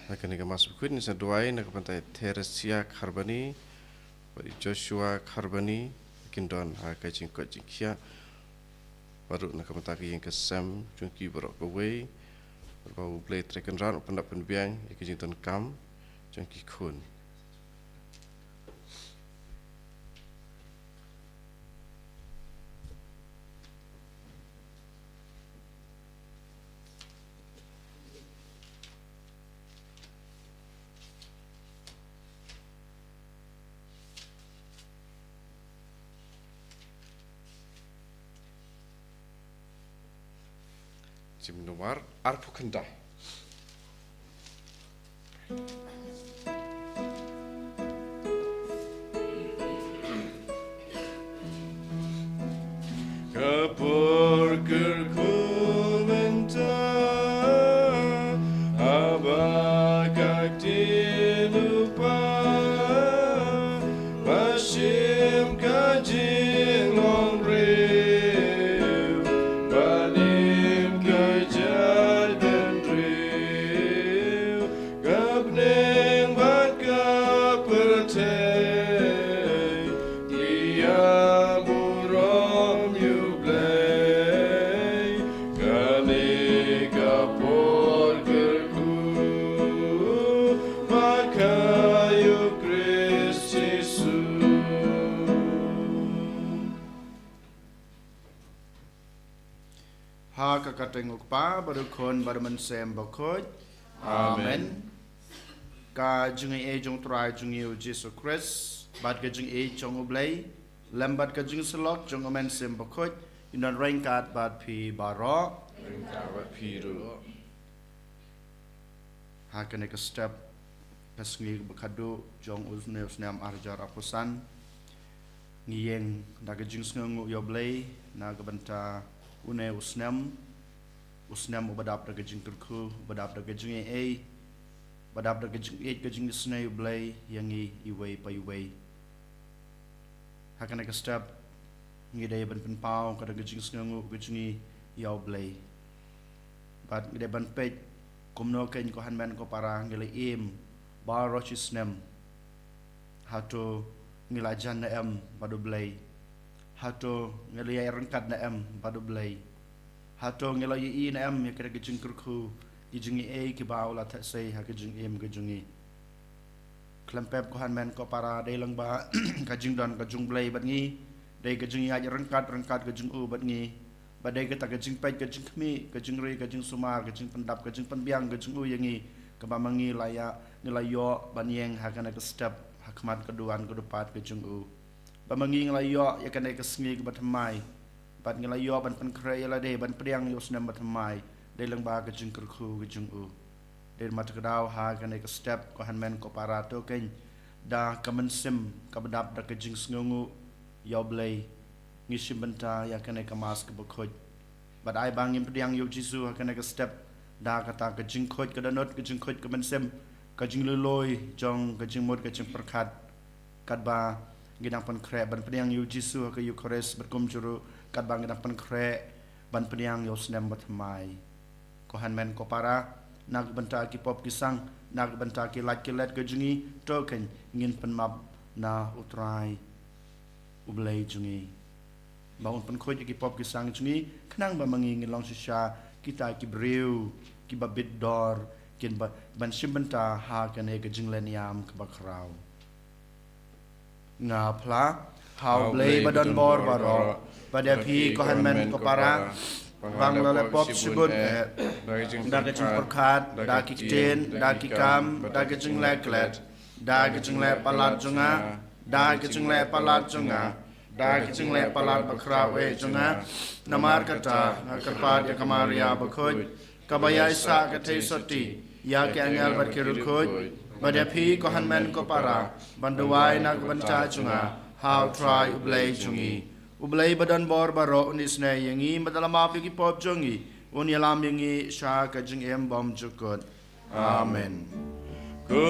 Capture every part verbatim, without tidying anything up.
Ha kane ka Mass bakhuid ngin sa duwai na ka bynta i Theresia Kharbani bad i Joshua Kharbani, kin don ha ka jingkoit jingkhiah. Bad ruh na ka bynta ka ïing ka sem jong ki baroh kawei, bad ba U Blei Trai Kynrad un pyndap pynbiang ïa ka jingdonkam jong ki khun. Jingmut arphew khyndai. Ka por kyrkhu mynta, haba ka ktien u Kpa, ba shim ka jinglong briew, ba lim ka jaitbynriew, ka bneng bad ka pyrthei, ki ïa burom ïa U Blei. Kane ka por kyrkhu, ba ka ïa U Khrist Jisu. Ha ka kyrteng U Kpa, bad U Khun, bad U Mynsiem Bakhuid. Amen. Amen. Ka jingaiei jong U Trai jong ngi U Jisu Khrist, bad ka jingïeit jong U Blei, lem bad ka jingsyllok jong U Mynsiem Bakhuid, kin don ryngkat bad phi baroh. Ryngkat bad phi ruh. Ha kane ka step, ka sngi ba khatduh jong une u snem ar hajar arphew san, ngi ïeng da ka jingsngewnguh ïa U Blei na ka bynta une u snem, u snem uba dap da ka jingkyrkhu, uba dap da ka jingaiei, uba dap da ka jingïeit, ka jingisynei U Blei ïa ngi iwei pa iwei. Ha kane ka step, ngi dei ban pynpaw ka da ka jingsngewnguh ka jong ngi ïa U Blei. Bad ngi dei ban peit kumno kein ko hynmen ko para ngi la im baroh shi snem. Hato ngi la jan ne em bad U Blei? Hato ngi la ïaryngkat ne em bad U Blei? Hato ngi la ïohi ne em ïa ka da ka jingkyrkhu, ki jingaiei kiba U la theh sei ha ka jingim ka jong ngi? Khlem pep ko hynmen ko para, dei lang ba ka jingdon ka jong U Blei bad ngi, dei ka jingïaid ryngkat ryngkat ka jong U bad ngi, bad dei kata ka jingpeit, ka jingkhmih, ka jingri, ka jingsumar, ka jingpyndap, ka jingpynbiang ka jong U ïa ngi, kaba ma ngi la ïa, ngi la ïoh ban ïeng ha kane ka step, ha khmat ka duwan ka dupat ka jong U. Ba ma ngi ngi la ïoh ïa kane ka sngi kaba thymmai, bad ngi la ïoh ban pynkhreh ïa lade, ban pdiang ïa u snem ba thymmai, dei lang ba ka jingkyrkhu ka jong U. Dei ma te ka daw ha kane ka step ko hynmen ko para, to kein da ka mynsiem kaba dap da ka jingsngewnguh ïa U Blei, ngi shim bynta ïa kane ka Mass kaba khuid. Bad ai ba ngim pdiang ïa U Jisu ha kane ka step da kata ka jingkhuid ka dohnud, ka jingkhuid ka mynsiem, ka jingluloi jong ka jingmut ka jingpyrkhat. Katba ngi dang pynkhreh ban pdiang ïa U Jisu ha ka Eukharist, bad kumjuh ruh katba ngi dang pynkhreh ban pdiang ïa u snem ba thymmai. Ko hynmen ko para, na ka bynta ki pop ki sang, na ka bynta ki lait ki let ka jong ngi, to kein ngin pynmap na U Trai U Blei jong ngi, ba Un pynkhuid ïa ki pop ki sang jong ngi, khnang ba ma ngi ngin long shisha kita ki briew kiba bit dor, kin ba, ban shim bynta ha kane ka jingleh niam kaba khraw. Nga phla ha U Blei ba don bor baroh, bad ïa phi ko hynmen ko para, ba nga la leh pop shibun eh, da ka jingpyrkhat, da ki ktien, da ki kam, da ka jingleh klet, da ka jingleh palat jong nga, da ka jingleh palat jong nga, da ka jingleh palat bakhraw eh jong nga. Namar kata nga kyrpad ïa ka Maria bakhuid, kaba ïaisah ka theisotti ïa ki angel bad ki riewkhuid, bad ïa phi ko hynmen ko para, ban duwai na ka bynta jong nga ha U Trai U Blei jong ngi. U Blei ba don bor baroh un isynei ïa ngi, bad un map ïa ki pop jong ngi, un ïalam ïa ngi sha ka jingim bymjukut. Amen. Ko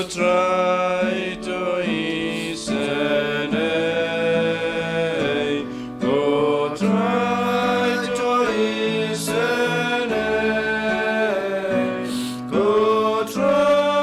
Trai to isynei, ko Trai to isynei, ko Trai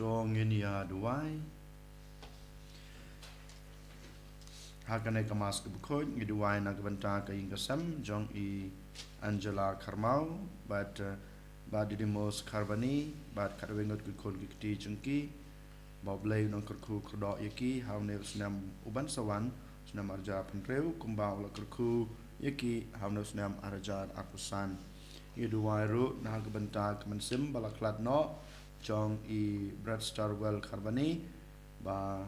To ngin ïa duwai. Ha kane ka Mass kaba khuid ngi duwai na ka bynta ka ïing ka sem jong i Angela Kharmau bad, eh, Bah Didymos Kharbani bad katwei ngut ki khun ki kti jong ki. Ba U Blei un nang kyrkhu kyrdoh ïa ki ha une u snem uban sa wan, snem arhajar arphew hynriew, kumba u la kyrkhu ïa ki ha une u snem arhajar arphew san. Ngi duwai ruh na ka bynta ka mynsiem ba la khlad noh jong i Brad Starwell Kharbani ba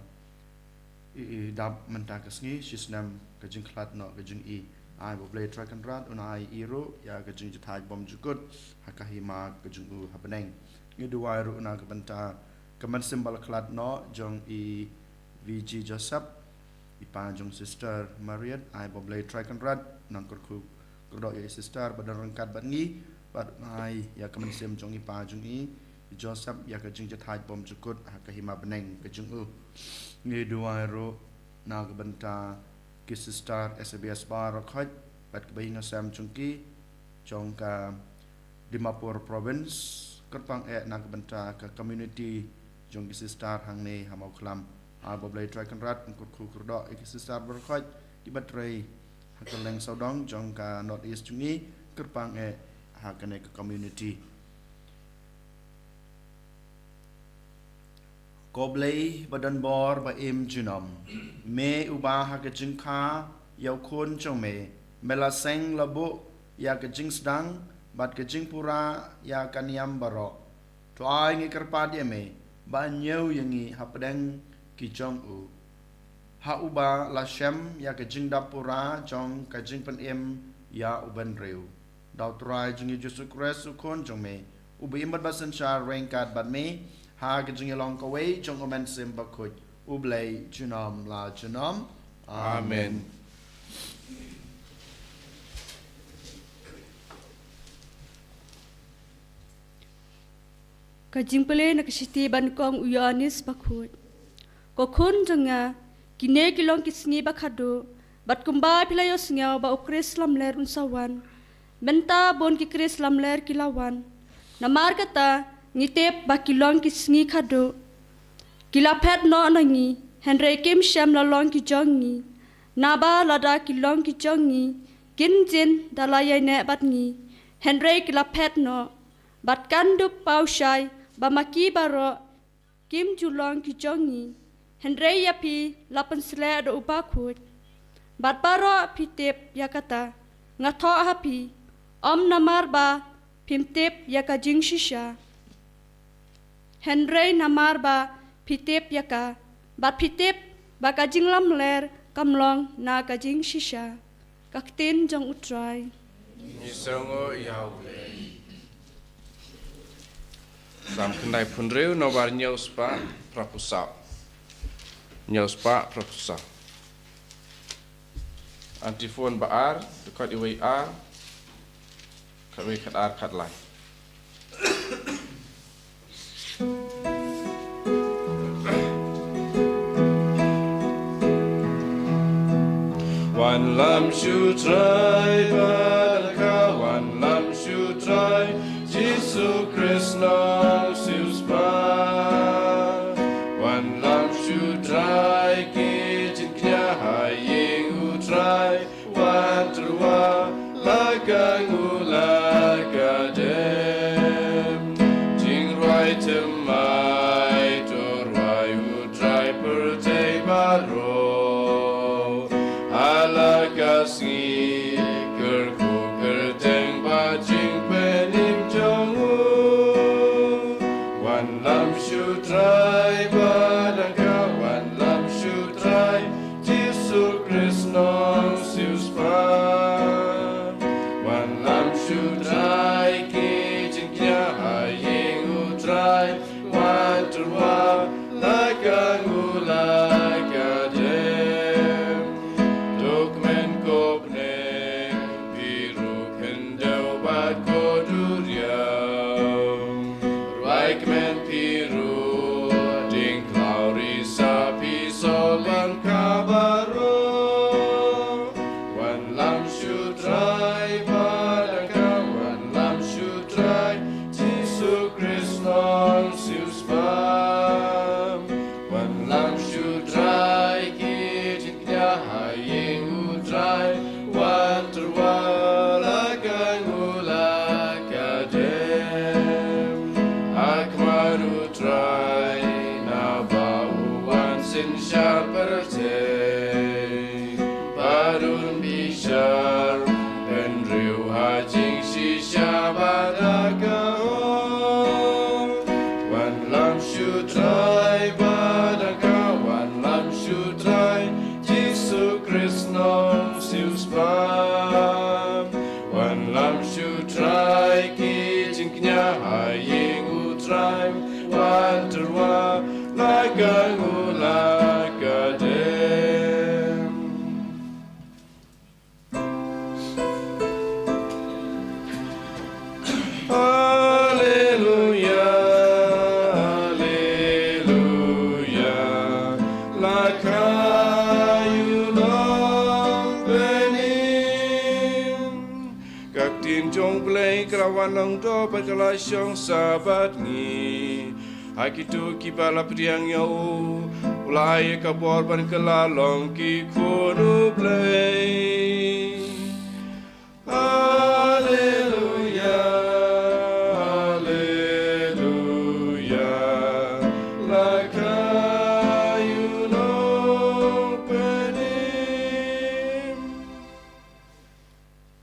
i, i dap mynta ka sngi shi snem ka jingkhlad noh ka jong i. Ai ba U Blei Trai Kynrad un ai i ruh ïa ka jingjahthait bymjukut ha ka hima ka jong u ha bneng. Ngi duwai ruh na ka bynta ka mynsiem ba la khlad noh jong i V G Joseph, i pa jong Sister Marriott, ai ba U Blei Trai Kynrad un nang kyrkhu kyrdoh ïa i Sister ba don ryngkat bad ngi, bad un ai ïa ka mynsiem jong i pa jong i, i Joseph ïa ka jingjahthait bymjukut ha ka hima bneng ka jong u. Ngi duwai ruh na ka bynta ki Sister S A B S baroh khoit bad kiba ïing sem jong ki jong ka Dimapur Province, kyrpang eh na ka bynta ka community jong ki Sister hangne ha Mawkhlam. Ai ba U Blei Trai Kynrad un kyrkhu kyrdoh ïa ki Sister baroh khoit kiba trei ha kylleng sawdong jong ka North East jong ngi, kyrpang eh ha kane ka community. Ko Blei ba don bor ba im junom, me uba ha ka jingkha ïa u Khun jong me, me la seng la buh ïa ka jingsdang bad ka jingpura ïa ka niam baroh. To ai ngi kyrpad ïa me ba ñiew ïa ngi hapdeng ki jong u. Ha uba la shem ïa ka jingdap pura jong ka jingpynim ïa u bynriew. Da U Trai jong ngi Jisu Khrist U Khun jong me, uba im bad ba synshar ryngkat bad me ha ka jingïalong kawei jong U Mynsiem Bakhuid, U Blei junom la junom. Amen. Amen. Ka jingpule na ka shithi ba nyngkong u Ïoannis Bakhuid. Ko khun jong nga, kine ki long ki sngi ba khadduh, bad kumba phi la ïohsngew ba u Khrist lamler un sa wan, mynta bun ki Khrist lamler ki la wan. Namar kata, ngi tip ba ki long ki sngi khadduh. Ki la phet noh na ngi, hynrei kim shym la long ki jong ngi. Naba lada ki long ki jong ngi, kin jin da la ïaineh bad ngi, hynrei ki la phet noh. Bad kan dup paw shai ba ma ki baroh kim ju long ki jong ngi, hynrei ïa phi la pynsleh da u Bakhuid. Bad baroh phi tip ïa kata, nga thoh ha phi, ym namar ba phim tip ïa ka jingshisha, hynrei namar ba phi tip ïa ka, bad phi tip ba ka jinglamler kam long na ka jingshisha. Ka ktien jong u Trai. Ngi sngew ïa u Blei. Salm khyndai phew hynriew, nombar hynñiew spah phra phew saw. Hynñiew spah phra phew saw. Antiphon ba ar, dkhot iwei ar, khatwei khatar khatlai. Wanlam sha u Trai, bad ka wanlam sha u Trai, Jisu Khrist nongsiewspah. Wanlam sha u Trai, ki jingkñia ha ïing u Trai, wan tyrwa la ka nguh la ka dem. Jingrwai thymmai to rwai u Trai pyrthei baroh. Ha la ka sngi kyrkhu kyrteng bad jingpynim jong u. Wanlam sha u Trai, bad ka wanlam sha u Trai, Jisu Khrist nongsiewspah. Wanlam sha u Trai, ki jingkñia ha ïing u Trai, wan tyrwa la ka nguh la ka dem. To kmen ko bneng, phi ruh khyndew bad ko duriaw. Rwai kmen phi ruh, ding khlaw risa phi sawdong ka baroh. Wanlam sha u Trai, bad ka wanlam sha u Trai, Jisu Khrist nongsiewspah. Wanlam sha u Trai, ki jingkñia ha ïing u Trai, wan tyrwa la ka nguh la ka dem. Ha khmat u Trai, naba u wan synshar pyrthei. Bad un bishar bynriew ha jingshisha bad ha ka hok. Wanlam sha u Trai, bad ka wanlam sha u Trai, Jisu Khrist nongsiewspah. Wanlam sha u Trai, ki jingkñia ha ïing u Trai, wan tyrwa la ka nguh la ka dem. Alleluia, alleluia, la ka ïoh long bynnin. Ka ktien jong u Blei ka la wan long doh bad ka la shong sa bad ngi. Ha kito kiba la pdiang ïa u, u la ai ïa ka bor ban kylla long ki khun u Blei. Alleluia, alleluia, la ka ïoh long bynnin.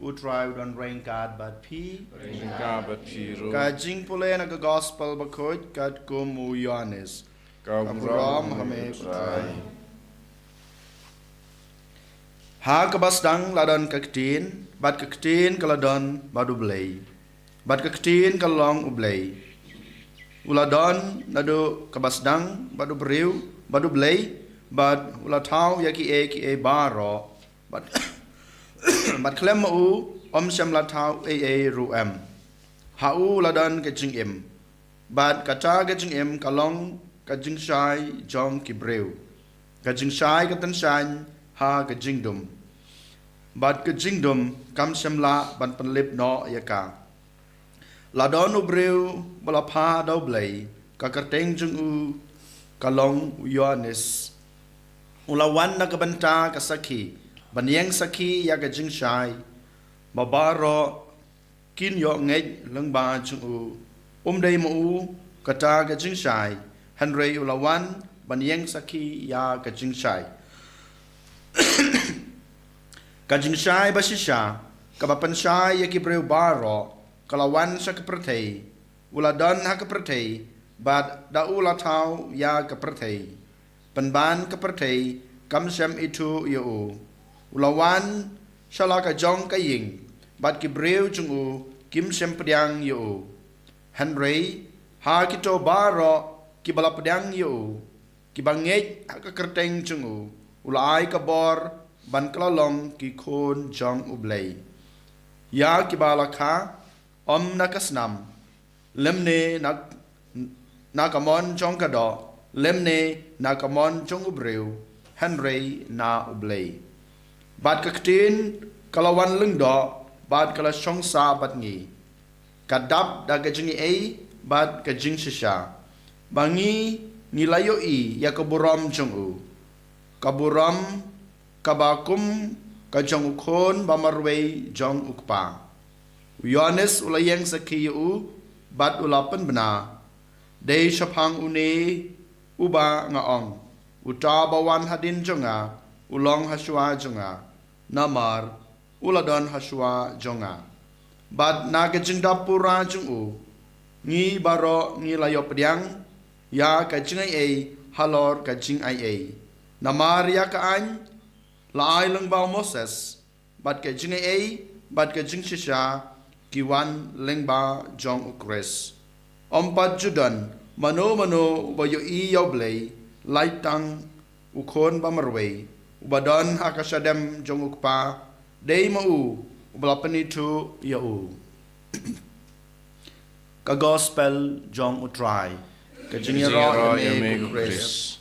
U Trai u don ryngkat bad phi. Ryngkat bad phi ruh. Ka jingpule na ka Gospel Bakhuid katkum u Ïoannis. Ka burom ha me u Trai. Ha kaba sdang la don ka ktien, bad ka ktien ka la don bad u Blei, bad ka ktien ka long u Blei. U la don naduh kaba sdang bad u briew, bad u Blei, bad u la thaw ïa kiei kiei baroh, bad, bad khlem ma u ym shym la thaw ei ei ruh em. Ha u la don ka jingim. Bad kata ka jingim ka long ka jingshai jong ki briew. Ka jingshai ka tyngshaiñ ha ka jingdum. Bad ka jingdum kam shym lah ban pynlip noh ïa ka. La don u briew ba la phah da U Blei, ka kyrteng jong u ka long u Ïoannis. U la wan na ka bynta ka sakhi, ban ïeng sakhi ïa ka jingshai, ba baroh kin ïoh ngeit lyngba jong u. Um dei ma u kata ka jingshai, hynrei u la wan ban ïeng sakhi ïa ka jingshai. Ka jingshai ba shisha, kaba pynshai ïa ki briew baroh, ka la wan sha ka pyrthei. U la don ha ka pyrthei, bad da u la thaw ïa ka pyrthei. Pynban ka pyrthei kam shym ithuh ïa u. U la wan sha la ka jong ka ïing, bad ki briew jong u kim shym pdiang ïa u. Hynrei ha kito baroh kiba la pdiang ïa u, kiba ngeit ha ka kyrteng jong u, u la ai ka bor ban kylla long ki khun jong U Blei. Ïa kiba la kha, ym na ka snam, lymne na, na ka mon jong ka doh, lymne na ka mon jong u briew, hynrei na U Blei. Bad ka ktien ka la wan lyngdoh, bad ka la shong sah bad ngi. Ka dap da ka jingaiei bad ka jingshisha, ba ngi, ngi la ïohi ïa ka burom jong u, ka burom kaba kum ka jong u Khun ba marwei jong u Kpa. U Ïoannis u la ïeng sakhi ïa u, bad u la pynbna: Dei shaphang une uba nga ong, uta ba wan hadien jong nga, u long hashwa jong nga, namar u la don hashwa jong nga. Bad na ka jingdap pura jong u, ngi baroh ngi la ïoh pdiang ïa ka jingaiei halor ka jingaiei. Namar ïa ka aiñ la ai lyngba u Moses, bad ka jingaiei bad ka jingshisha ki wan lyngba jong u Khrist. Ym pat ju don mano mano uba ïohi ïa U Blei, lait tang u Khun ba marwei, uba don ha ka shadem jong u Kpa. Dei ma u uba la pynithuh ïa u. Ka Gospel jong u Trai. Ka jingïaroh ïa me, ko Khrist.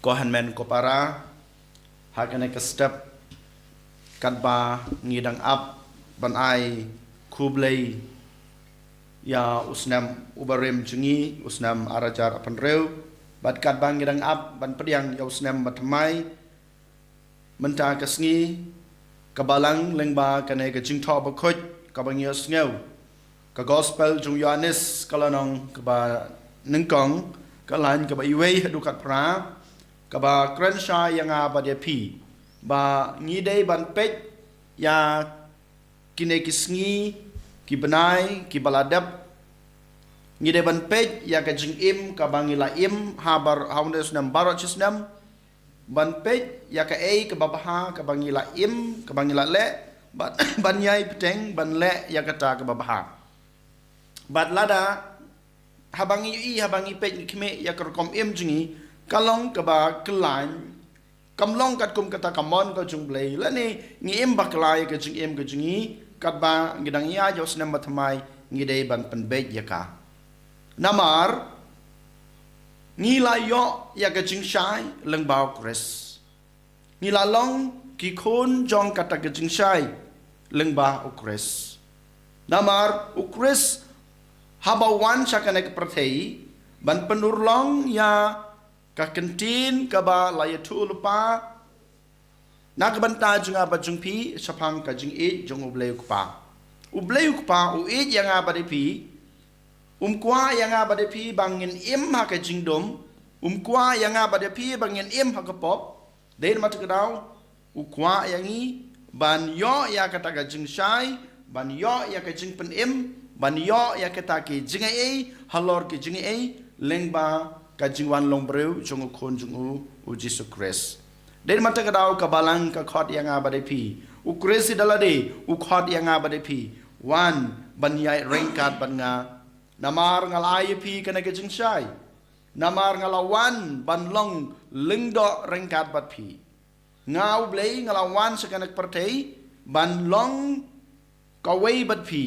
Ko hynmen ko para, ha kane ka step, katba ngi dang ap ban ai khublei ïa u snem uba rim jong ngi, u snem ar hajar arphew hynriew, bad katba ngi dang ap ban pdiang ïa u snem bathymmai, mynta ka sngi, ka Balang lyngba kane ka Jingthoh Bakhuid kaba ngi ïohsngew, ka Gospel jong u Ïoannis ka lynnong kaba nyngkong, ka lain kaba wei haduh khatphra, kaba kren shai ïa nga bad ïa phi ba ngi dei ban peit ïa kine ki sngi, ki bnai, kiba la dep. Ngi dei ban peit ïa ka jingim kaba ngi la im ha bar, ha une u snem baroh shi snem, ban peit ïa kaei kaba bha kaba ngi la im, kaba ngi la leh, ban, ban ïai bteng ban leh ïa kata kaba bha. Bad lada, haba ngi ïohi, haba ngi peit, ngi khmih ïa ka rukom im jong ngi, ka long kaba kyllain, kam long katkum kata ka mon ka jong U Blei, lane ngi im bakla ïa ka jingim ka jong ngi, katba ngi dang ïaid ïa u snem bathymmai, ngi dei ban pynbeit ïa ka. Namar ngi la ïoh ïa ka jingshai lyngba u Khrist. Ngi la long ki khun jong kata ka jingshai lyngba u Khrist. Namar u Khrist haba u wan sha kane ka pyrthei ban pynurlong ïa ka kyntien kaba la ïathuh lypa na ka bynta jong nga bad jong phi shaphang ka jingïeit jong U Blei u Kpa. U Blei u Kpa u ïeit ïa nga bad ïa phi. Um kwah ïa nga bad ïa phi ba ngin im ha ka jingdum. Um kwah ïa nga bad ïa phi ba ngin im ha ka pop. Dei namar kata ka daw u kwah ïa ngi ban ïoh ïa kata ka jingshai, ban ïoh ïa ka jingpynim, ban ïoh ïa kata ki jingaiei halor ki jingaiei lyngba ka jingwan long briew jong u Khun jong u, u Jisu Khrist. Dei namar kata ka daw ka Balang ka khot ïa nga bad ïa phi. U Khrist hi da lade u khot ïa nga bad ïa phi. Wan ban ïaid ryngkat bad nga. Namar nga la ai ïa phi kane ka jingshai. Namar nga la wan ban long lyngdoh ryngkat bad phi. Nga U Blei nga la wan sha kane ka pyrthei ban long kawei bad phi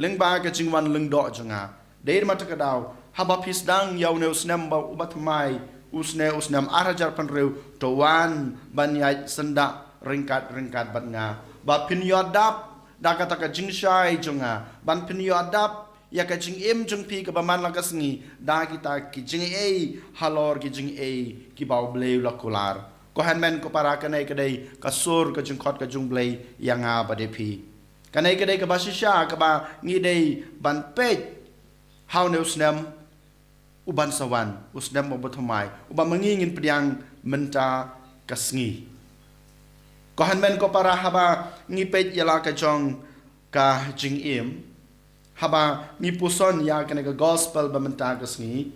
lyngba ka jingwan lyngdoh jong nga. Dei ma kata ka daw, haba phi sdang ïa une u snem ba uba thymmai, u snem, u snem ar hajar phew hynriew, to wan ban ïaid syndah ryngkat ryngkat bad nga, ba phin ïoh dap da kata ka jingshai jong nga, ban phin ïoh dap ïa ka jingim jong phi kaba man la ka sngi da kita ki jingaiei halor ki jingaiei kiba U Blei u la kular. Ko hynmen ko para, kane ka dei ka sur ka jingkhot ka jong U Blei ïa nga bad ïa phi. Kane ka dei kaba shisha kaba ngi dei ban peit ha une u snem uban sa wan, u snem uba thymmai, uba ma ngi ngin pdiang mynta ka sngi. Ko hynmen ko para, haba ngi peit ïa la ka jong ka jingim, haba ngi puson ïa kane ka gospel ba mynta ka sngi,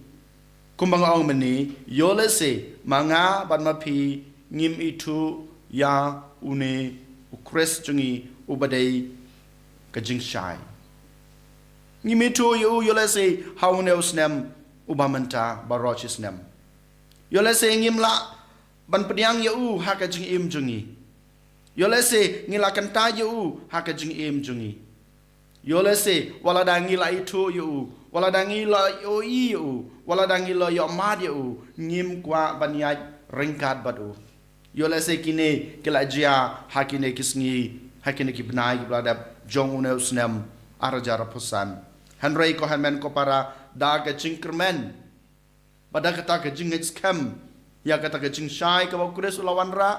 kumba nga ong mynne, ïoh lehse ma nga bad ma phi ngim ithuh ïa une u Khrist jong ngi uba dei ka jingshai. Ngim ithuh ïa u, ïoh lehse ha une u snem uba mynta baroh shi snem. Ïoh lehse ngim lah ban pdiang ïa u ha ka jingim jong ngi. Ïoh lehse ngi la kyntait ïa u ha ka jingim jong ngi. Ïoh lehse wat lada ngi la ithuh ïa u, wat lada ngi la ïohi ïa u, wat lada ngi la ïohmad ïa u, ngim kwah ban ïaid ryngkat bad u. Ïoh lehse kine ki la jia ha kine ki sngi, ha kine ki bnai kiba la dep jong une u snem ar hajar arphew san. Hynrei ko hynmen ko para, da ka jingkyrmen bad da kata ka jingngeit skhem ïa kata ka jingshai kaba u Khrist u la wanrah,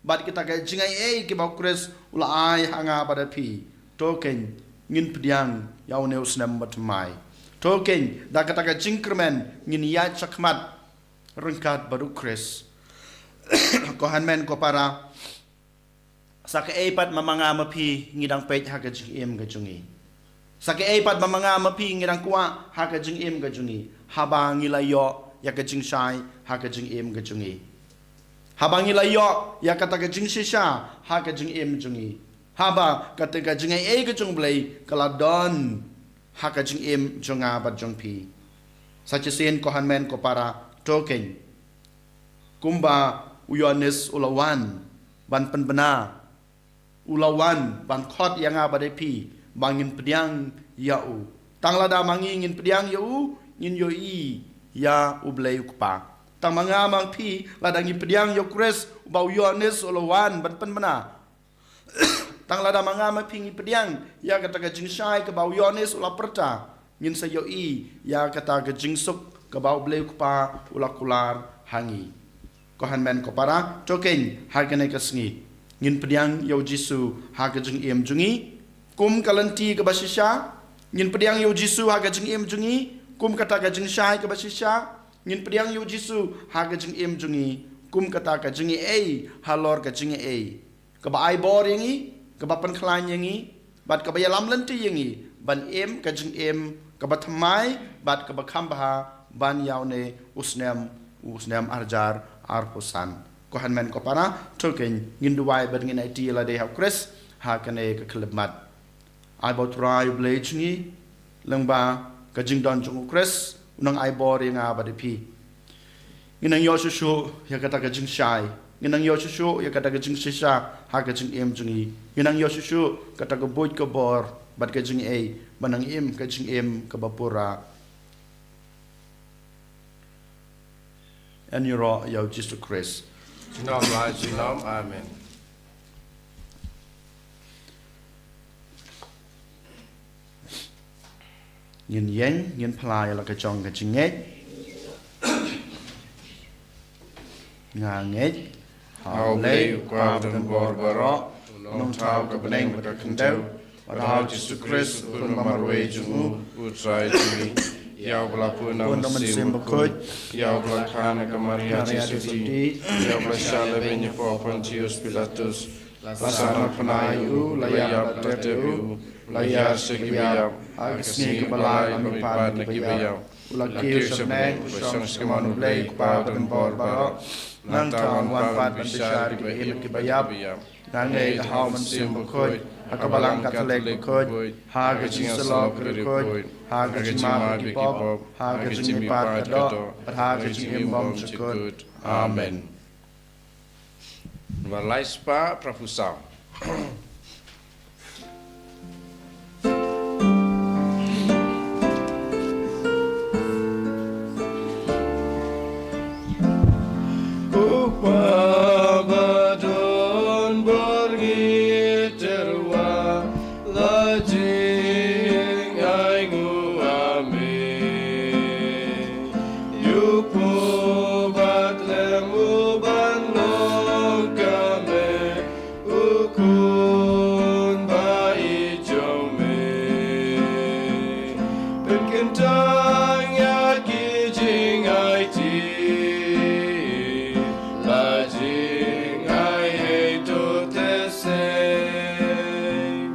bad kita ka jingaiei kiba u Khrist u la ai ha nga bad ha phi, to kein ngin pdiang ïa une u snem ba thymmai. To kein da kata ka jingkyrmen ngin ïaid shakhmat ryngkat bad u Khrist. Ko hynmen ko para, sa kaei pat ma nga ma phi ngi dang peit ha ka jingim ka jong ngi? Sa kaei pat ma nga ma phi ngi dang kwah ha ka jingim ka jong ngi? Haba ngi la ïoh ïa ka jingshai ha ka jingim ka jong ngi, haba ngi la ïoh ïa kata ka jingshisha ha ka jingim jong ngi, haba kata ka jingaiei ka jong U Blei ka la don ha ka jingim jong nga bad jong phi. Sa shisien ko hynmen ko para, to kein kumba u Ïoannis u la wan ban pynbna, u la wan ban khot ïa nga bad ïa phi ba ngin pdiang ïa u. Tang lada ma ngi ngin pdiang ïa u, ngin ïohi ïa U Blei U Kpa. Tang ma nga ma phi, lada ngi pdiang ïa u Khrist uba u Ïoannis u la wan ban pynbna, tang lada ma nga ma phi ngi pdiang ïa kata ka jingshai kaba u Ïoannis u la pyrta, ngin sa ïohi ïa kata ka jingsuk kaba U Blei U Kpa u la kular ha ngi. Ko hynmen ko para, to kein ha kane ka sngi ngin pdiang ïa u Jisu ha ka jingim jong ngi kum ka lynti kaba shisha. Ngin pdiang ïa u Jisu ha ka jingim jong ngi kum kata ka jingshai kaba shisha. Ngin pdiang ïa u Jisu ha ka jingim jong ngi kum kata ka jingaiei halor ka jingaiei, kaba ai bor ïa ngi, kaba pynkhlaiñ ïa ngi, bad kaba ïalam lynti ïa ngi ban im ka jingim kaba thymmai bad kaba kham bha ban ïa une u snem, u snem ar hajar arphew san. Ko hynmen ko para, to kein ngin duwai bad ngin aiti ïa lade ha u Khrist ha kane ka khyllipmat. Ai ba u Trai U Blei jong ngi, lyngba ka jingdon jong u Khrist, u nang ai bor ïa nga bad ïa phi. Ngin nang ïoh shuh shuh ïa kata ka jingshai, ngin nang ïoh shuh shuh ïa kata ka jingshisha ha ka jingim jong ngi. Ngin nang ïoh shuh shuh kata ka buit ka bor bad ka jingaiei ban nang im ka jingim kaba pura. Yn ïaroh ïa u Jisu Khrist. Junom la junom. Amen. Ngin ïeng, ngin phla ïa la ka jong ka jingngeit. Nga ngeit ha U Blei U Kpa badonbor baroh, u nongthaw ka bneng bad ka khyndew, bad ha u Jisu Khrist u khun ba marwei jong u, u Trai jong ngi. Ïa uba la pun na u Mynsiem Bakhuid, ïa uba la kha na ka Maria Theisotti, ïa uba la shah lehbeiñ hapoh Pontius Pilatus, la sahnarphna ïa u, la ïap bad la tep ïa u, la hiar sha kiba ïap, ha ka sngi kaba lai la mihpat na kiba ïap, u la kiew sha bneng, u shong sha ka mon U Blei U Kpa badonbor baroh. Nangta un wan pat ban bishar ïa kiba im bad kiba ïap. Nga ngeit ha u Mynsiem Bakhuid, ha ka Balang Katholik bakhuid, ha ka jingïasyllok bakhuid, ha ka jingmap ïa ki pop, ha ka jingmihpat ka doh, bad ha ka jingim bymjukut. Amen. Ba lai spah phra phew saw. Ko Pa ba don bor, ngi tyrwa, la jingainguh ha me. Ïa u pyrthei, khlem u ban long ka me, u Khun ba ïeit jong me. Pynkyntang ïa ki jingaiti, la jingai ei to te sei.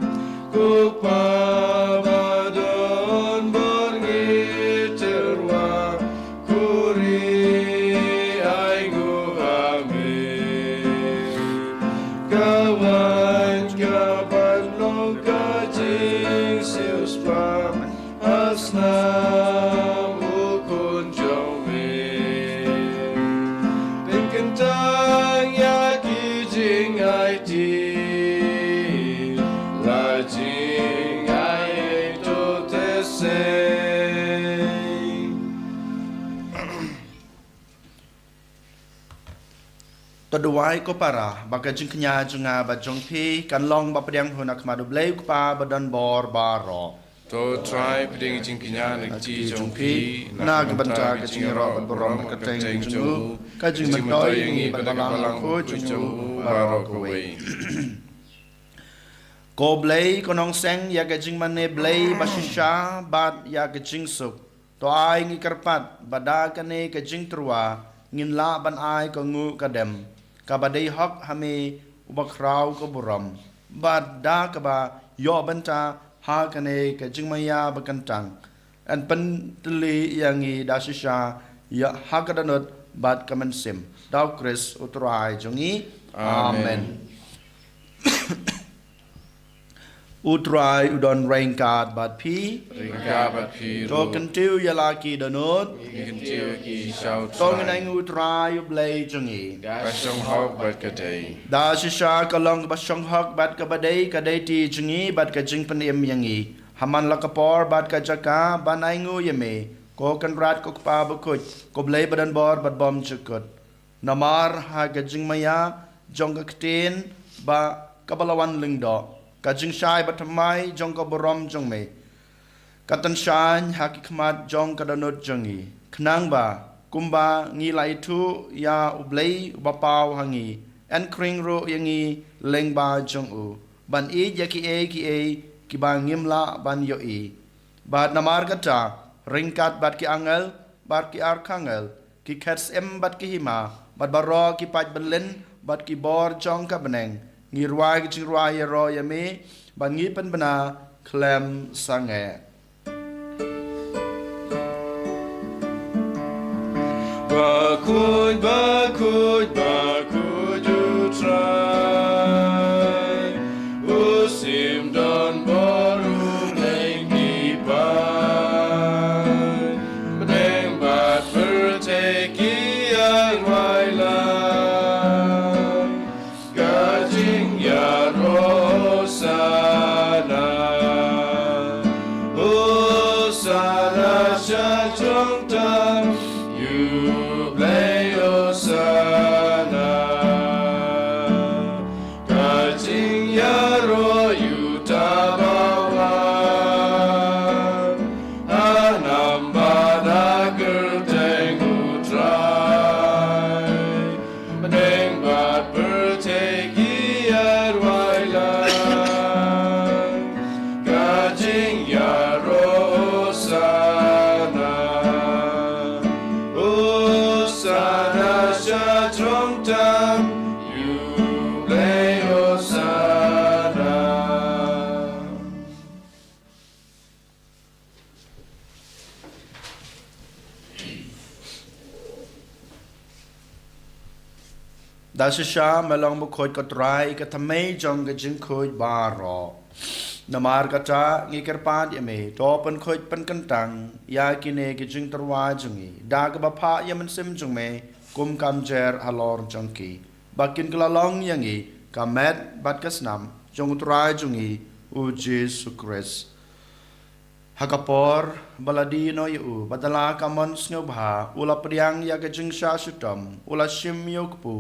Ko Pa ba don bor, ngi tyrwa, khuri ainguh ha me. Ka wan ka ban long ka jingsiewspah ha snam u Khun jong me. Pynkyntang ïa ki jingaiti, la jingai ei to te sei. To duwai ko para, ba ka jingkñia jong nga bad jong phi kan long ba pdiang hun ha khmat U Blei U Kpa ba don bor baroh. To Trai, pdiang jingkñia na ki kti jong phi na ka bynta ka jingïaroh bad burom ha ka kyrteng jong u, ka jingmyntoi ïa ngi bad ka balang khuid jong u baroh kawei. Ko Blei, ko nongseng ïa ka jingmane Blei bashisha bad ïa ka jingsuk, to ai ngi kyrpad ba da kane ka jingtyrwa ngin lah ban ai ka nguh ka dem, kaba dei hok ha me uba khraw ka burom, bad da kaba ïoh bynta ha kane ka jingmaïa bakyntang, yn pyntylli ïa ngi da shisha ïa ha ka dohnud bad ka mynsiem. Da U Khrist U Trai jong ngi. Amen. Amen. U Trai u don ryngkat bad phi. Ryngkat bad phi ruh. To kyntiew ïa la ki dohnud. Ngi kyntiew ïa ki sha U Trai. To ngin ainguh U Trai U Blei jong ngi. Ka shong hok bad ka dei. Da shisha ka long kaba shong hok bad kaba dei, ka dei ti jong ngi bad ka jingpynim ïa ngi. Ha man la ka por bad ka jaka ban ainguh ïa me, ko Kynrad ko Kpa bakhuid, ko Blei ba don bor bad bymjukut. Namar ha ka jingmaïa jong ka ktien ba kaba la wan lyngdoh, ka jingshai bathymmai jong ka burom jong me, ka tynshaiñ ha ki khmat jong ka dohnud jong ngi. Khnang ba kumba ngi la ithuh ïa U Blei uba paw ha ngi, yn khring ruh ïa ngi lyngba jong u, ban ïeit ïa kiei kiei kiba ngim lah ban ïohi. Bad namar kata, ryngkat bad ki angel bad ki archangel, ki khet syiem bad ki hima, bad baroh ki paid bymlin bad ki bor jong ka bneng, ngi rwai ka jingrwai ïaroh ïa me, bad ngi pynbna khlem sangeh. Bakhuid, bakhuid, bakhuid U Trai, u sim don bor, u bteng ki paid. Bneng bad pyrthei ki ïaid wai lang. Ka jingïaroh Hosana, Hosana sha jrong tam, ïa U Blei Hosana. Ka jingïaroh ïa uta uba wan ha namar ka kyrteng U Trai. Bneng bad pyrthei ki ïaid wai lang. Ka jingïaroh Hosana, Hosana sha jrong tam, ïa U Blei Hosana. Da shisha me long bakhuid ko Trai, ka thymmei jong ka jingkhuid baroh. Namar kata ngi kyrpad ïa me, to pynkhuid pynkyntang ïa kine ki jingtyrwa jong ngi da kaba phah ïa u Mynsiem jong me kum ka mjer halor jong ki. ba kin kylla long ïa ngi ka met bad ka snam jong U Trai jong ngi U Jisu Khrist. Ha ka por ba la die noh ïa u, bad da la ka mon sngewbha, u la pdiang ïa ka jingshah shitom, u la shim ïa u kpu,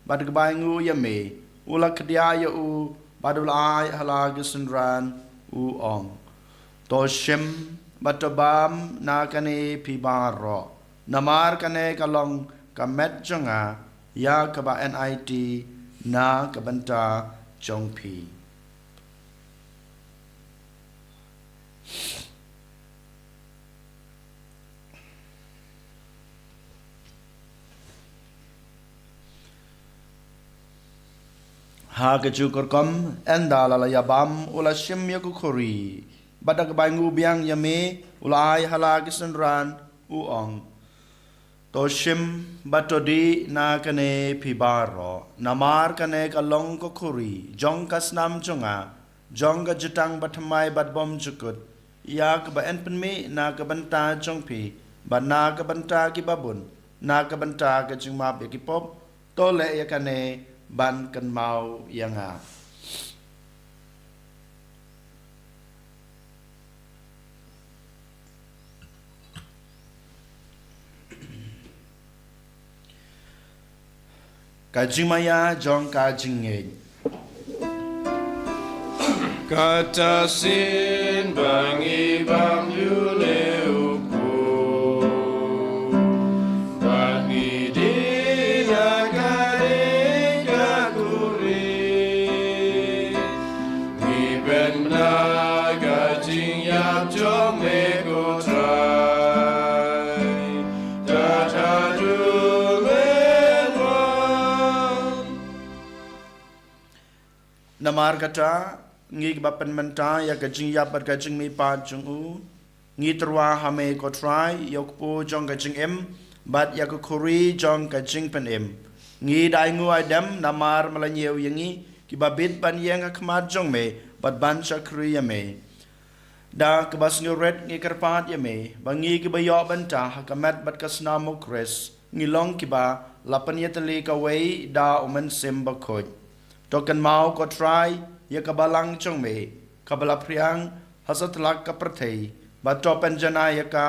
bad ka bai nguh ïa me, u la khdiah ïa u, bad u la ai ha la ki synran, u ong: To shim bad to bam na kane phi baroh, namar kane ka long ka met jong nga ïa kaba nit na ka bynta jong phi. Ha ka juh ka rukom, ynda la la ïa bam, u la shim ïa ka khuri, bad da ka bai nguh biang ïa me, u la ai ha la ki synran, u ong: To shim bad to dih na kane phi baroh, namar kane ka long ka khuri jong ka snam jong nga, jong ka jutang bathymmai bad bymjukut, ïa kaba yn pynmih na ka bynta jong phi bad na ka bynta ki babun, na ka bynta ka jingmap ïa ki pop. To leh ïa kane ban kynmaw ïa nga. Ka jingmaïa jong ka jingngeit. Kata shisien ba ngi bam ïa une u kpu, bad ngi dih na kane ka khuri, ngi pynbna ka jingïap jong me, ko Trai, kat haduh me wan. Namar kata, ngi kiba pynmynta ïa ka jingïap bad ka jingmihpat jong u, ngi tyrwa ha me, ko Trai, ïa u kpu jong ka jingim bad ïa ka khuri jong ka jingpynim. Ngi da ai nguh ai dem namar me la ñiew ïa ngi kiba bit ban ïeng ha khmat jong me bad ban shakri ïa me. Da kaba sngewrit ngi kyrpad ïa me ba ngi kiba ïoh bynta ha ka met bad ka snam u Khrist, ngi long kiba la pynïatylli kawei da u Mynsiem Bakhuid. To kynmaw, ko Trai, ïa ka balang jong me kaba la phriang ha satlak ka pyrthei, bad to pynjanai ïa ka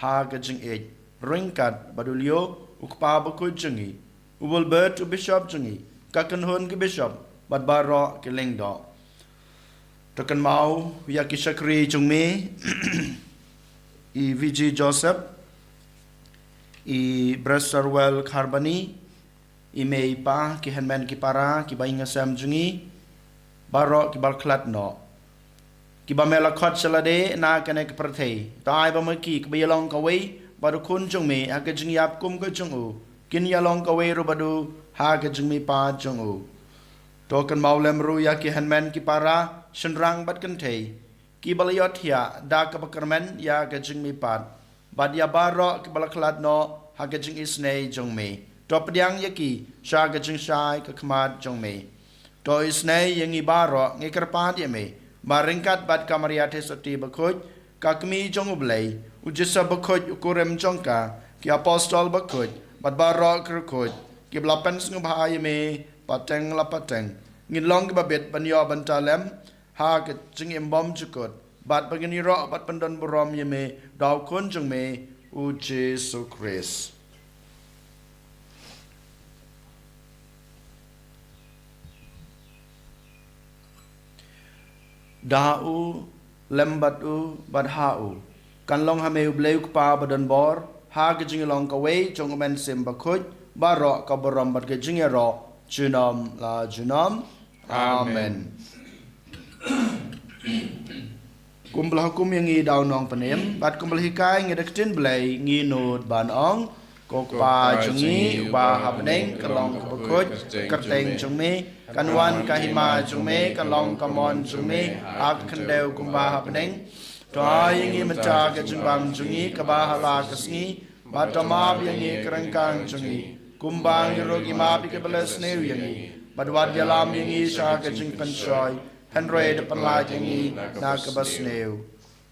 ha ka jingïeit, ryngkat bad u Leo, u kpa bakhuid jong ngi, u Wilbert, u bishop jong ngi, ka kynhun ki bishop bad baroh ki lyngdoh. To kynmaw ïa ki shakri jong me, i V G Joseph, i Brother Well Kharbani, i mei i pa, ki hynmen ki para, ki ba ïing ki sem jong ngi, baroh kiba la khlad noh, kiba me la khot sha lade na kane ka pyrthei. To ai ba ma ki kiba ïalong kawei bad u Khun jong me ha ka jingïap kum ka jong u, kin ïalong kawei ruh bad u ha ka jingmihpat jong u. To kynmaw lem ruh ïa ki hynmen ki para, shynrang bad kynthei, kiba la ïohthiah da kaba kyrmen ïa ka jingmihpat, bad ïa baroh kiba la khlad noh ha ka jingisynei jong me. To pdiang ïa ki sha ka jingshai ka khmat jong me. To isynei ïa ngi baroh, ngi kyrpad ïa me ba ryngkat bad ka Maria Theisotti Bakhuid, ka Kmie jong u Blei, u Joseph Bakhuid u kurim jong ka, ki apostol bakhuid bad baroh ki riewkhuid kiba la pynsngewbha ïa me pateng la pateng, ngin long kiba bit ban ïoh bynta lem ha ka jingim bymjukut, bad ba ngin ïaroh bad pyndonburom ïa me da u Khun jong me, u Jisu Khrist. Da u, lem bad u, bad ha u, kan long ha me U Blei U Kpa badonbor, ha ka jinglong kawei jong U Mynsiem Bakhuid, baroh ka burom bad ka jingïaroh junom la junom. Amen. Amen. Kumba la hukum ïa ngi da u Nongpynim, bad kumba la hikai ngi da ka ktien Blei, ngi nud ban ong: Ko Kpa jong ngi uba ha bneng, ka long kaba khuid ka kyrteng jong me, kan wan ka hima jong me, kan long ka mon jong me ha ka khyndew kumba ha bneng. To ai ïa ngi mynta ka jingbam jong ngi kaba ha la ka sngi, bad to map ïa ngi ka ryngkang jong ngi, kumba ngi ruh ngi map ïa kiba la sniew ïa ngi, bad wat ïalam ïa ngi sha ka jingpynshoi, hynrei to pynlait ïa ngi na kaba sniew.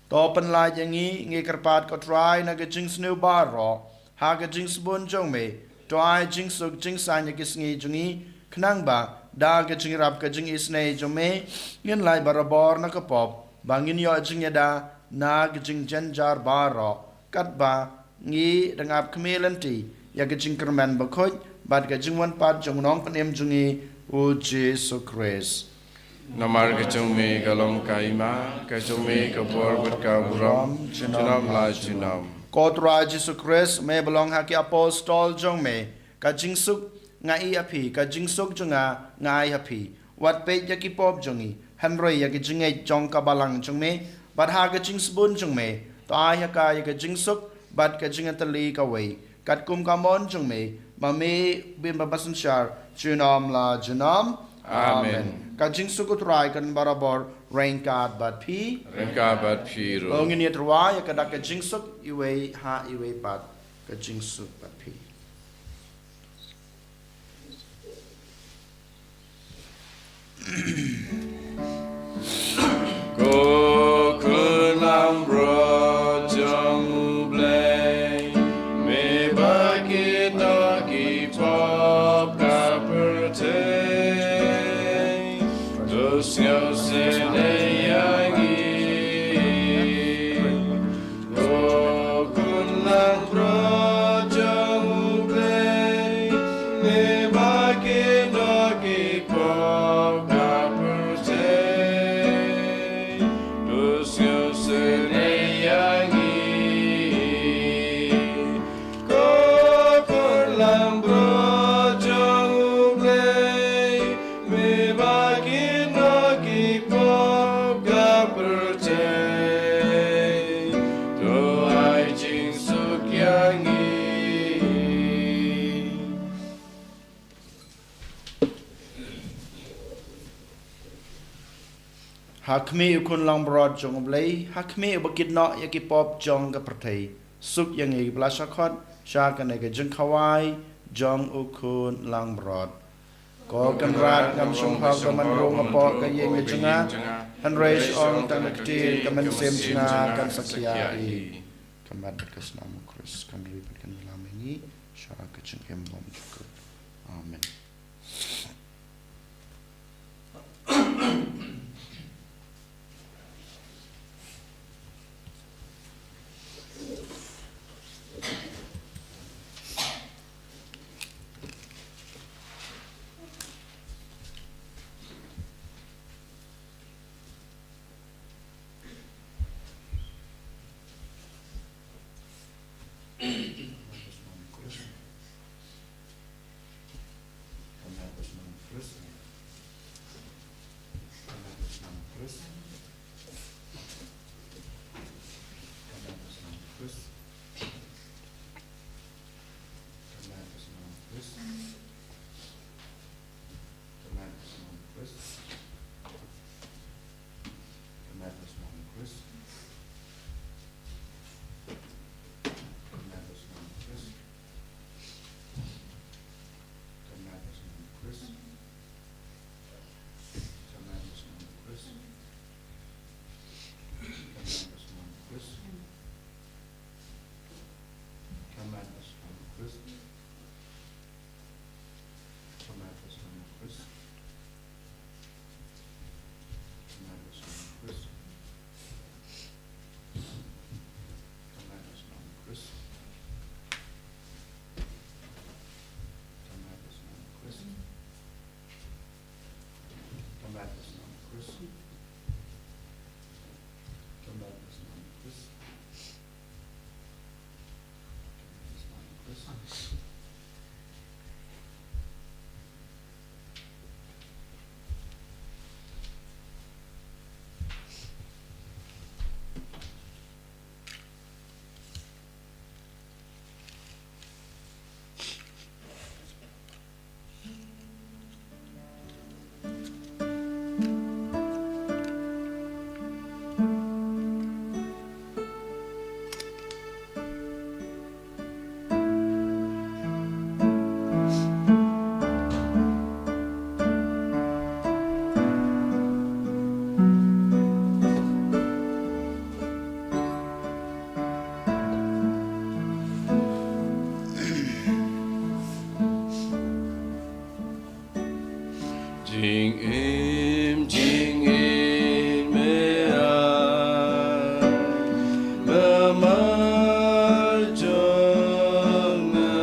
To pynlait ïa ngi, ngi kyrpad ko Trai, na ka jingsniew baroh ha ka jingsbun jong me. To ai jingsuk jingsaiñ ïa ki sngi jong ngi, Khnang ba da ka jingïarap ka jingisynei jong me ngin lait barabor na ka pop, ba ngin ïoh jingïada na ka jingjynjar baroh, katba ngi dang ap khmih lynti ïa ka jingkyrmen bakhuid bad ka jingwan pat jong u Nongpynim jong ngi, u Jisu Khrist. Namar ka jong me ka long ka hima, ka jong me ka bor bad ka burom, junom la junom. Ko Trai Jisu Khrist, me ba long ha ki apostol jong me, ka jingsuk nga ai ha phi, ka jingsuk jong nga nga ai ha phi. Wat peit ïa ki pop jong ngi, hynrei ïa ki jingngeit jong ka balang jong me, bad ha ka jingsbun jong me, to ai ha ka ïa ka jingsuk bad ka jingïatylli kawei, katkum ka mon jong me, ma me bym ba synshar, junom la junom. Amen. Amen. Ka jingsuk u Trai kan barabor ryngkat bad phi. Ryngkat bad phi ruh. To ngin ïa tyrwa ïa ka dak ka jingsuk iwei ha iwei pat, ka jingsuk bad phi. Ko Khun Langbrot jong U Blei, me ba kit noh ki pop ka pyrthei, to sngewsynei ïa ngi. Ko Khun Langbrot jong U Blei, me ba kit noh ki pop ka pyrthei, to sngewsynei ïa ngi. Ko Khun Langbrot jong U Blei, me ba kit noh ki pop ka pyrthei, to ai jingsuk ïa ngi. Ha khmih u Khun Langbrot jong U Blei, ha khmih uba kit noh ïa ki pop jong ka pyrthei, suk ïa ngi kiba la shah khot sha kane ka jingkhawai jong u Khun Langbrot. Ko Kynrad, ngam shym hok ba men rung hapoh ka ïing ka jong nga, hynrei shu ong tang ka ktien, ka mynsiem jong nga kan sa khia hi. Ka met bad ka snam u Khrist kan ri bad kan ïalam ïa ngi sha ka jingim bymjukut. Amen. Jingim, jingim me ai, namar jong nga,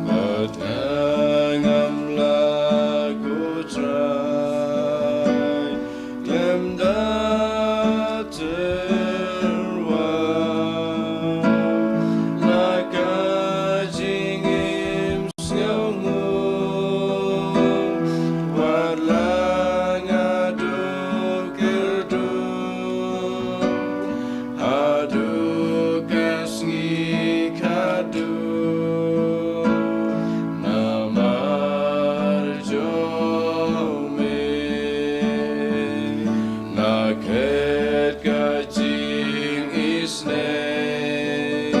bad nga ngam lah, ko Trai, khlem da tyrwa, la ka jingim sngewbha, wat la nga duk kyrduh, haduh ka sngi khatduh, namar jong me. La khet ka jingisynei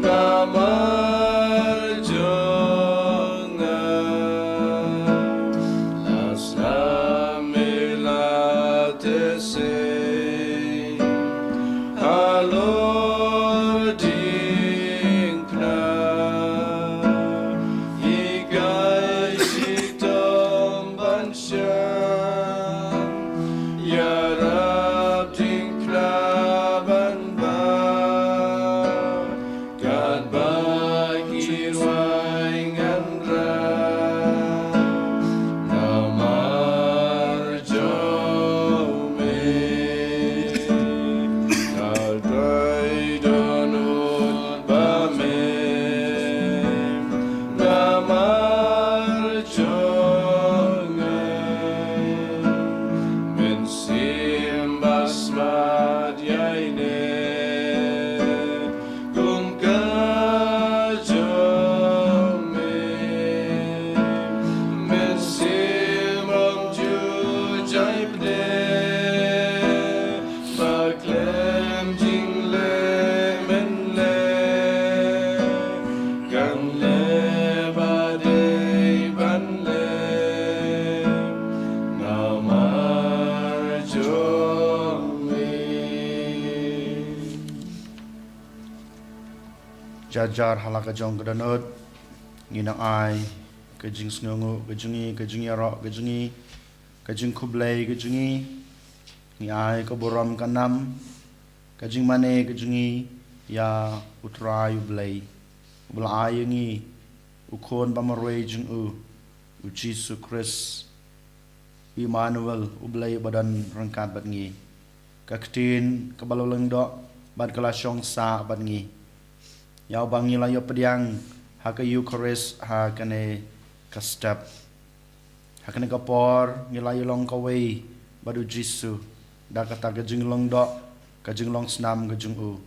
namar jong nga, la snam me la teh sei halor diengphna, hikai shitom ban shem, ïarap diengphna ban bam, katba ki rwai ngan rah, namar jong me. Ka dei dohnud ba me, namar jong nga, mynsiem ba smat ïa ine, kum ka jong me, mynsiem ym ju jai pdeng, ba khlem jingleh mynleh, kan leh ba dei ban leh, namar jong me. Jar jar ha la ka jong ka dohnud, ngi nang ai ka jingsngewnguh ka jong ngi, ka jingïaroh ka jong ngi, ka jingkhublei ka jong ngi. Ngi ai ka burom ka nam, ka jingmane ka jong ngi ïa U Trai U Blei, uba la ai ïa ngi U Khun ba marwei jong u, U Jisu Khrist, U Immanuel, U Blei uba don ryngkat bad ngi. Ka ktien kaba la lyngdoh bad ka la shong sah bad ngi, ïa uba ngi la ïoh pdiang ha ka Eukharist ha kane ka step. Ha kane ka por ngi la ïalong kawei bad U Jisu da kata ka jinglyngdoh, ka jinglong snam ka jong u. U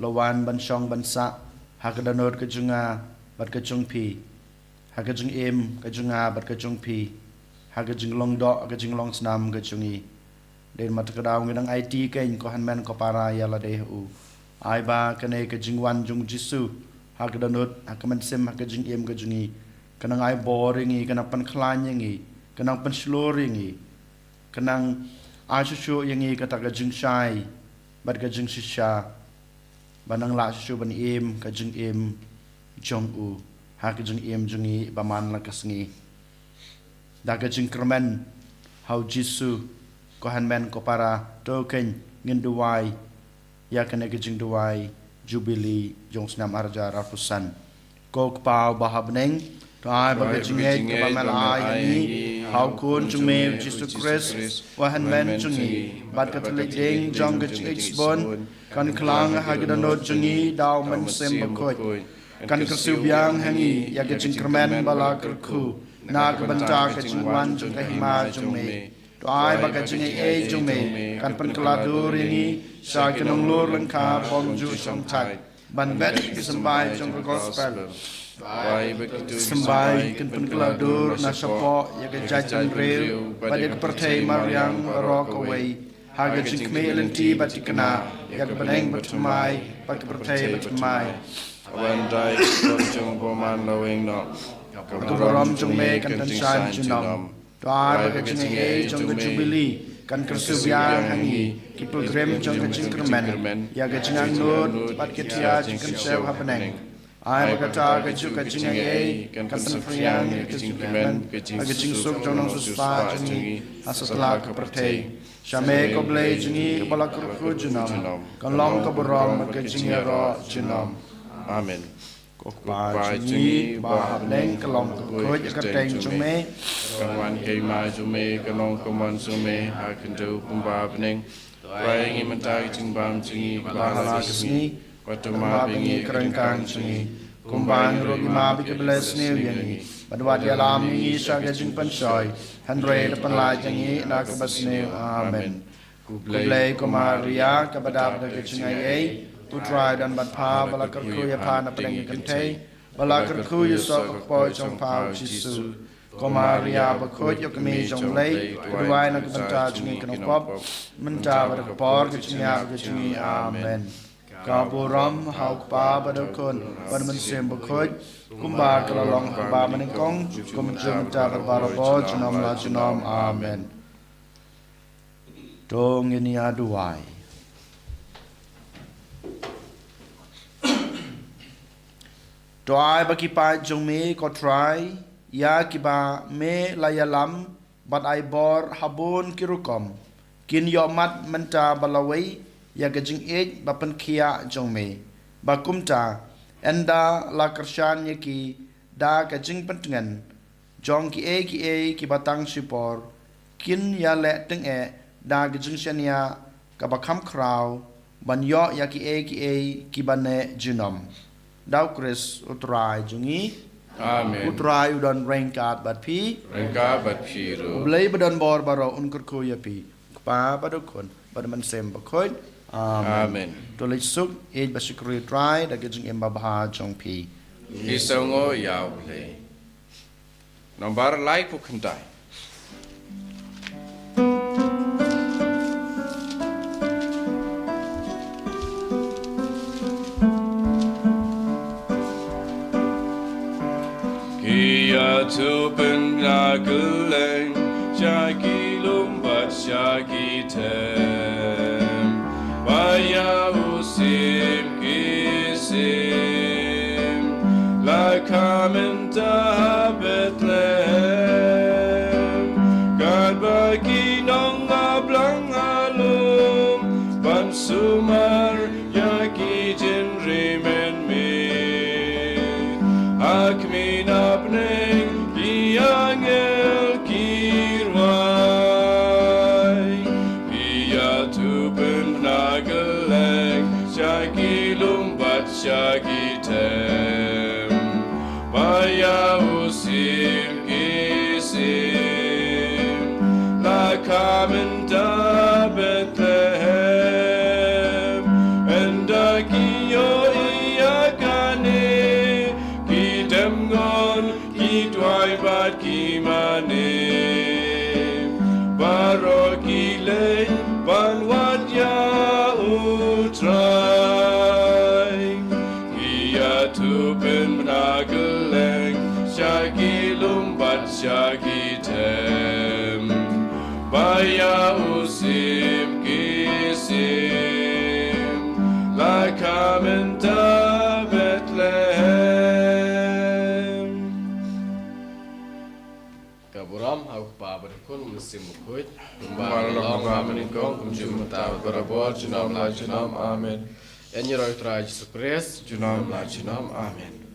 la wan ban shong ban sah ha ka dohnud ka jong nga bad ka jong phi, ha ka jingim ka jong nga bad ka jong phi, ha ka jinglyngdoh, ka jinglong snam ka jong ngi. Dei namar kata ka daw ngi dang aiti kein, ko hynmen ko para, ïa lade ha u. Ai ba kane ka jingwan jong U Jisu ha ka dohnud, ha ka mynsiem, ha ka jingim ka jong ngi, ka nang ai bor ïa ngi, ka nang pynkhlaiñ ïa ngi, ka nang pynshlur ïa ngi, ka nang ai shuh shuh ïa ngi kata ka jingshai bad ka jingshisha, ba nang lah shuh shuh ban im ka jingim jong u ha ka jingim jong ngi ba man la ka sngi. Da ka jingkyrmen ha U Jisu, ko hynmen ko para, to kein ngin duwai ïa kane ka jingduwai Jubili jong snem ar hajar arphew san. Ko Kpa uba ha bneng, to ai ba ka jingngeit kaba me la ai ïa ngi ha U Khun jong me U Jisu Khrist, U Hynmen jong ngi, bad ka thylliej ding jong ka jingïeit shibun, kan khlang ha ka dohnud jong ngi da U Mynsiem Bakhuid. Kan kyrsiew biang ha ngi ïa ka jingkyrmen ba la kyrkhu na ka bynta ka jingwan jong ka hima jong me. To ai ba ka jingaiei jong me kan pynkylla dur ïa ngi sha ki nonglur lyngkha bymjukut shongthait, ban bet ïa ki symbai jong ka gospel. To ai ba ki symbai kan pynkylla dur na shapoh ïa ka jaitbynriew bad ïa ka pyrthei mariang baroh kawei, ha ka jingkhmih lynti bad thikna ïa ka bneng bathymmai bad ka pyrthei bathymmai. Haba ym dei ka burom jong u bymman la weng noh, ka burom jong me kan tyngshaiñ junom. To ai ba ka jingaiei jong ka Jubili kan kyrsiew biang ha ngi, ki pilgrim jong ka jingkyrmen, ïa ka jingangnud bad ka thiah jingkynshew ha bneng. Ai ba kata ka juk ka jingaiei kan pynphriang ïa ka jingkmen, ka jingsuk jong u nongsiewspah jong ngi ha satlak ka pyrthei. Sha me ko Blei jong ngi, kaba la kyrkhu junom, kan long ka burom bad ka jingïaroh junom. Amen. Ko Kpa jong ngi ba ha bneng, ka long ka bakhuid ïa ka kyrteng jong me. Kan wan ka hima jong me, kan long ka mon jong me ha ka khyndew kumba ha bneng. To ai ïa ngi mynta ka jingbam jong ngi kaba ha la ka sngi. Bad to map ïa ngi ki ryngkang jong ngi, kumba ngi ruh ngi map ïa kiba leh sniew ïa ngi. Bad wat ïalam ïa ngi sha ka jingpynshoi, hynrei to pynlait ïa ngi na kaba sniew. Amen. Khublei ko Maria, kaba dap da ka jingaiei, U Trai u don bad pha, ba la kyrkhu ïa pha na pdeng ki kynthei, ba la kyrkhu ïa u soh ka kpoh jong pha u Jisu. Ko Maria bakhuid, ïa ka kmie jong U Blei, to duwai na ka bynta jong ngi ki nongpop, mynta bad ha ka por ka jingïap ka jong ngi. Amen. Ka burom ha U Kpa bad ha U Khun bad ha U Mynsiem Bakhuid, kumba ka la long ha kaba mynnyngkong, kumjuh mynta bad barabor, junom la junom. Amen. To ngin ïa duwai. To ai ba ki paid jong me ko Trai, ïa kiba me la ïalam bad ai bor ha bun ki rukom, kin ïohmad mynta ba lawei ïa ka jingïeit ba pynkhiah jong me. Ba kumta, ynda la kyrshan ïa ki da ka jingpyntngen jong kiei kiei kiba tang shipor, kin ïaleh tyngeh da ka jingshaniah kaba kham khraw, ban ïoh ïa kiei kiei kiba neh junom. Da U Khrist U Trai jong ngi. Amen. U Trai u don ryngkat bad phi. Ryngkat bad phi ruh. U Blei ba don bor baroh un kyrkhu ïa phi, U Kpa bad U Khun bad U Mynsiem Bakhuid. Amen. Amen. To leit suk, ïeit bad shukor ïa U Trai da ka jingim babha jong phi. Ngi sngewnguh ïa U Blei. Nambar laiphew khyndai. Ki ïathuh pynkylleng sha ki lum bad sha ki them, ba ïa u sim ki sim, la kha mynta ha Bethlehem. Katba ki nong ha blang ha lum ban sumar ïa ki jingri mynmiet, ha khmih na bneng ki angel ki rwai. Ki ïathuh pynkylleng sha ki lum bad sha ki them, ba ïa u sim ki sim, la kha mynta Bethlehem. Ynda ki ïohi ïa kane, ki dem ngon, ki duwai bad ki mane. Baroh ki leit ban wad ïa u Trai. Ki ïathuh pynkylleng sha ki lum bad sha ki them, ba ïa u sim ki sim, la kha mynta Bethlehem. Ka burom ha U Kpa bad U Khun, U Mynsiem Bakhuid, kumba la long ha mynnyngkong, kumjuh mynta, barabor, junom la junom. Amen. Ïa ngi ruh ïa U Trai Jisu Khrist, junom la junom. Amen.